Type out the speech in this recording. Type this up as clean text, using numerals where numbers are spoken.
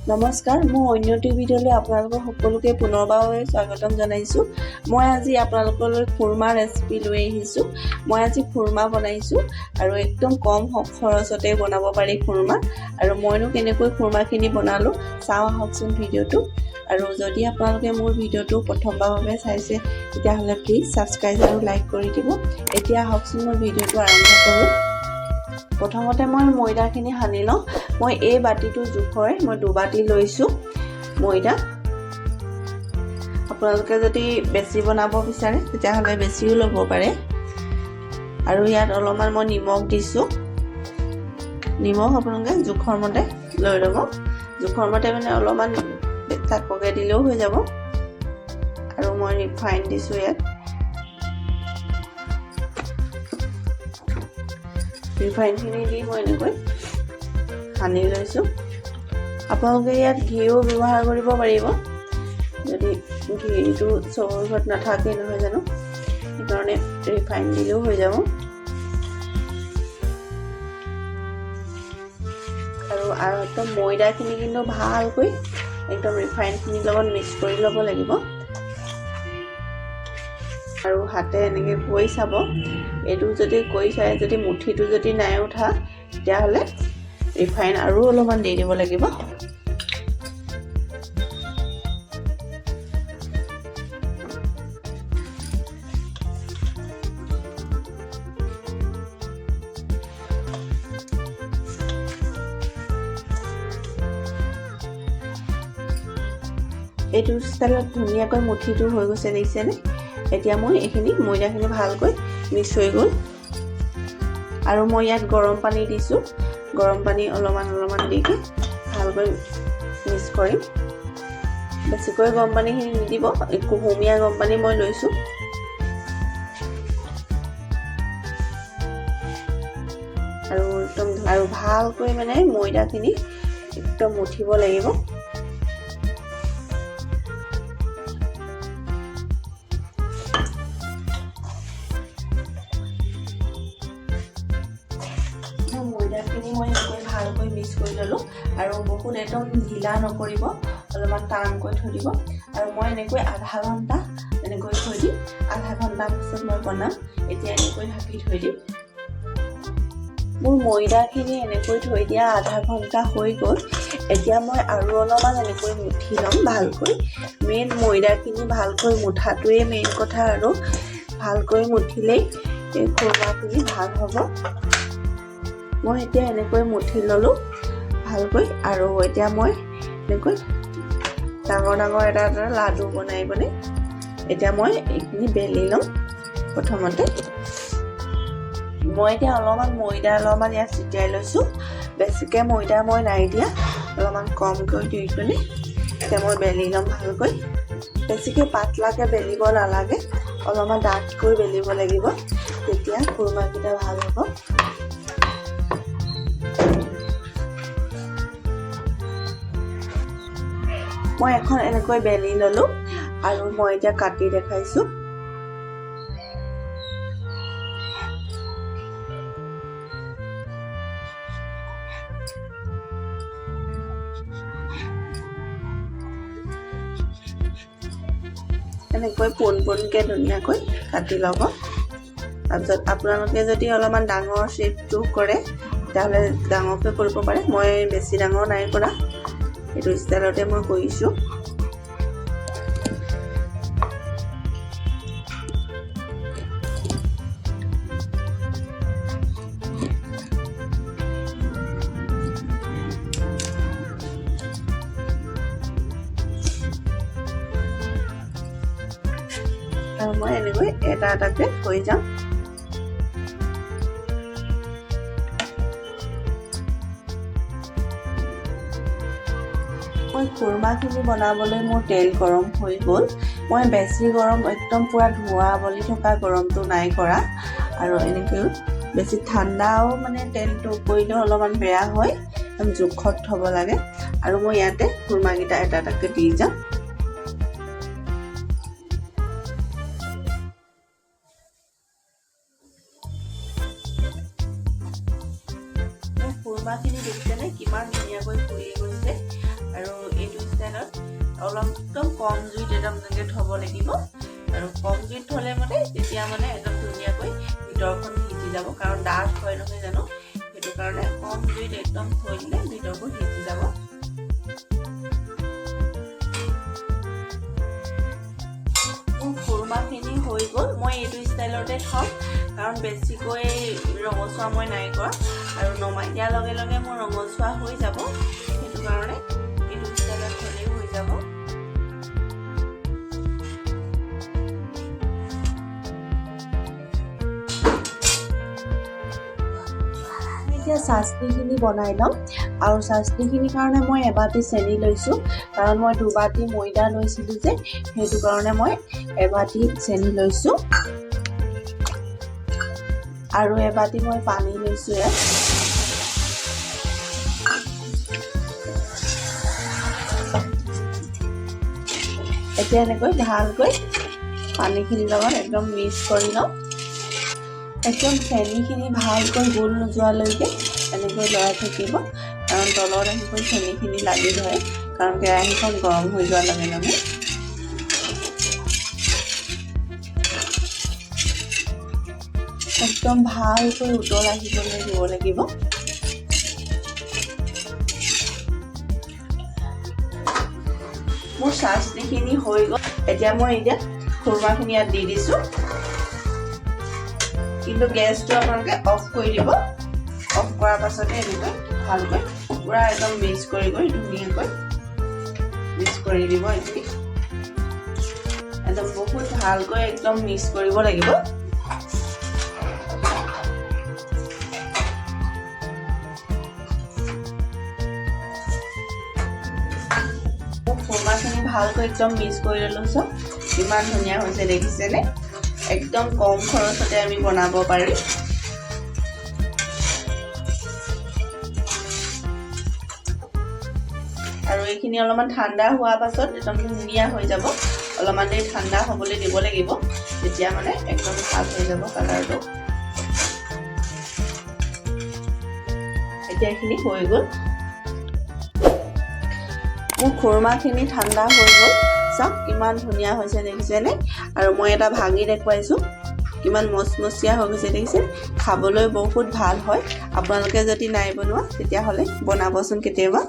নমস্কাৰ, মোৰ অন্য এটি ভিডিঅ'লৈ আপোনালোকক সকলোকে পুনৰবাৰ স্বাগতম জনাইছোঁ। মই আজি আপোনালোকলৈ খুৰমা ৰেচিপি লৈ আহিছোঁ। মই আজি খুৰমা বনাইছোঁ আৰু একদম কম খৰচতে বনাব পাৰি খুৰমা। আৰু মইনো কেনেকৈ খুৰমাখিনি বনালোঁ, চাওঁ আহকচোন ভিডিঅ'টো। আৰু যদি আপোনালোকে মোৰ ভিডিঅ'টো প্ৰথমবাৰৰ বাবে চাইছে, তেতিয়াহ'লে প্লিজ ছাবস্ক্ৰাইব আৰু লাইক কৰি দিব। এতিয়া আহকচোন, মই ভিডিঅ'টো আৰম্ভ কৰোঁ। প্ৰথমতে মই ময়দাখিনি সানি লওঁ। মই এই বাতিটোৰ জোখৰে মই দুবাতি লৈছোঁ ময়দা। আপোনালোকে যদি বেছি বনাব বিচাৰে, তেতিয়াহ'লে বেছিও ল'ব পাৰে। আৰু ইয়াত অলপমান মই নিমখ দিছোঁ। নিমখ আপোনালোকে জোখৰ মতে লৈ ল'ব। জোখৰ মতে মানে অলপমান তাককে দিলেও হৈ যাব। আৰু মই ৰিফাইন দিছোঁ ইয়াত। ৰিফাইনখিনি দি মই এনেকৈ সানি লৈছোঁ। আপোনালোকে ইয়াত ঘিও ব্যৱহাৰ কৰিব পাৰিব। যদি ঘিটো চবৰ ঘৰত নাথাকে, নহয় জানো? সেইকাৰণে ৰিফাইন দিলেও হৈ যাব। আৰু আৰু একদম ময়দাখিনি কিন্তু ভালকৈ একদম ৰিফাইনখিনিৰ লগত মিক্স কৰি ল'ব লাগিব। আৰু হাতে এনেকৈ কৰি চাব। এইটো যদি কৰি চাই, যদি মুঠিটো যদি নাই উঠা, তেতিয়াহ'লে ৰিফাইন আৰু অলপমান দি দিব লাগিব। এইটো ষ্টাইলত ধুনীয়াকৈ মুঠিটো হৈ গৈছে, দেখিছেনে? এতিয়া মই এইখিনি ময়দাখিনি ভালকৈ মিক্স হৈ গ'ল। আৰু মই ইয়াত গৰম পানী দিছোঁ। গৰম পানী অলপমান অলপমান দি ভালকৈ মিক্স কৰিম। বেছিকৈ গৰম পানীখিনি নিদিব। কুহুমীয়া গৰম পানী মই লৈছোঁ। আৰু একদম আৰু ভালকৈ মানে ময়দাখিনি একদম মুঠিব লাগিব। ময়দাখিনি মই এনেকৈ ভালকৈ মিক্স কৰি ল'লোঁ। আৰু বহুত একদম ঢিলা নকৰিব, অলপমান টানকৈ থৈ দিব। আৰু মই এনেকৈ আধা ঘণ্টা এনেকৈ থৈ দিম। আধা ঘণ্টাৰ পিছত মই বনাম। এতিয়া এনেকৈ ঢাকি থৈ দিম। মোৰ ময়দাখিনি এনেকৈ থৈ দিয়া আধা ঘণ্টা হৈ গ'ল। এতিয়া মই আৰু অলপমান এনেকৈ মুঠি ল'ম ভালকৈ। মেইন ময়দাখিনি ভালকৈ মুঠাটোৱেই মেইন কথা। আৰু ভালকৈ মুঠিলেই এই খুৰমাখিনি ভাল হ'ব। মই এতিয়া এনেকৈ মুঠি ল'লোঁ ভালকৈ। আৰু এতিয়া মই এনেকৈ ডাঙৰ ডাঙৰ এটা এটা লাডু বনাই বনাই এতিয়া মই এইখিনি বেলি ল'ম। প্ৰথমতে মই এতিয়া অলপমান ময়দা অলপমান ইয়াত ছটিয়াই লৈছোঁ। বেছিকৈ ময়দা মই নাই দিয়া, অলপমান কমকৈ দি পিনে এতিয়া মই বেলি ল'ম ভালকৈ। বেছিকৈ পাতলাকৈ বেলিব নালাগে, অলপমান ডাঠকৈ বেলিব লাগিব, তেতিয়া খুৰমাকেইটা ভাল হ'ব। মই এখন এনেকৈ বেলি ল'লোঁ আৰু মই এতিয়া কাটি দেখাইছোঁ। এনেকৈ পোন পোনকৈ ধুনীয়াকৈ কাটি ল'ব। তাৰপিছত আপোনালোকে যদি অলপমান ডাঙৰ শ্বেপটো কৰে, তেতিয়াহ'লে ডাঙৰকৈ কৰিব পাৰে। মই বেছি ডাঙৰ নাই কৰা, এইটো ষ্টাইলতে মই কৰিছোঁ। আৰু মই এনেকৈ এটা এটাকৈ থৈ যাম। মই খুৰমাখিনি বনাবলৈ মোৰ তেল গৰম হৈ গ'ল। মই বেছি গৰম, একদম পূৰা ধোঁৱা বলি থকা গৰমটো নাই কৰা। আৰু এনেকৈ বেছি ঠাণ্ডাও মানে তেলটো কৰিলেও অলপমান বেয়া হয়, একদম জোখত থ'ব লাগে। আৰু মই ইয়াতে খুৰমাকেইটা এটা এটাকৈ দি যাম। খুৰমাখিনি দেখিছেনে, কিমান ধুনীয়াকৈ ফুলি গৈছে? আৰু অলপ একদম কম জুইত একদম এনেকৈ থ'ব লাগিব। আৰু কম জুইত থ'লে মানে তেতিয়া মানে একদম ধুনীয়াকৈ ভিতৰখন সিজি যাব, কাৰণ ডাঠ হয় নহয় জানো, সেইটো কাৰণে কম জুইত একদম থৈ দিলে ভিতৰবোৰ সিজি যাব। মোৰ খুৰমাখিনি হৈ গ'ল। মই এইটো ষ্টাইলতে থ'ম, কাৰণ বেছিকৈ ৰঙচুৱা মই নাই কৰা, আৰু নমাই দিয়াৰ লগে লগে মোৰ ৰঙচুৱা হৈ যাব, সেইটো কাৰণে এইটো ষ্টাইলত থ'লেই হৈ যাব। এতিয়া চাচনিখিনি বনাই ল'ম। আৰু চাচনিখিনিৰ কাৰণে মই এবাটি চেনি লৈছোঁ, কাৰণ মই দুবাটি ময়দা লৈছিলোঁ যে, সেইটো কাৰণে মই এবাটি চেনি লৈছোঁ। আৰু এবাটি মই পানী লৈছোঁ ইয়াত। এতিয়া এনেকৈ ভালকৈ পানীখিনিৰ লগত একদম মিক্স কৰি ল'ম। একদম চেনিখিনি ভালকৈ গোল নোযোৱালৈকে এনেকৈ লৰাই থাকিব, কাৰণ তলত এনেকৈ চেনিখিনি লাগি ধৰে, কাৰণ কেৰাহীখন গৰম হৈ যোৱাৰ লগে লগে। একদম ভালকৈ উতল আহিবলৈ দিব লাগিব। মোৰ চাচনিখিনি হৈ গ'ল। এতিয়া মই খুৰমাখিনি ইয়াত দি দিছোঁ, কিন্তু গেছটো আপোনালোকে অফ কৰি দিব। অফ কৰাৰ পাছতে এনেকৈ ভালকৈ পূৰা একদম মিক্স কৰি কৰি ধুনীয়াকৈ মিক্স কৰি দিব। এইখিনি একদম বহুত ভালকৈ একদম মিক্স কৰিব লাগিব। খুৰমাখিনি ভালকৈ একদম মিক্স কৰি ল'লোঁ। চব ইমান ধুনীয়া হৈছে দেখিছেনে? একদম কম খৰচতে আমি বনাব পাৰি। আৰু এইখিনি অলপমান ঠাণ্ডা হোৱাৰ পাছত একদম ধুনীয়া হৈ যাব। অলপমান দেৰি ঠাণ্ডা হ'বলৈ দিব লাগিব, তেতিয়া মানে একদম ভাল হৈ যাব কালাৰটো। এতিয়া এইখিনি হৈ গ'ল। মোৰ খুৰমাখিনি ঠাণ্ডা হৈ গ'ল। চাওক কিমান ধুনীয়া হৈছে দেখিছেনে? আৰু মই এটা ভাঙি দেখুৱাইছোঁ, কিমান মচমচীয়া হৈ গৈছে দেখিছে? খাবলৈ বহুত ভাল হয়। আপোনালোকে যদি নাই বনোৱা তেতিয়াহ'লে বনাবচোন কেতিয়াবা।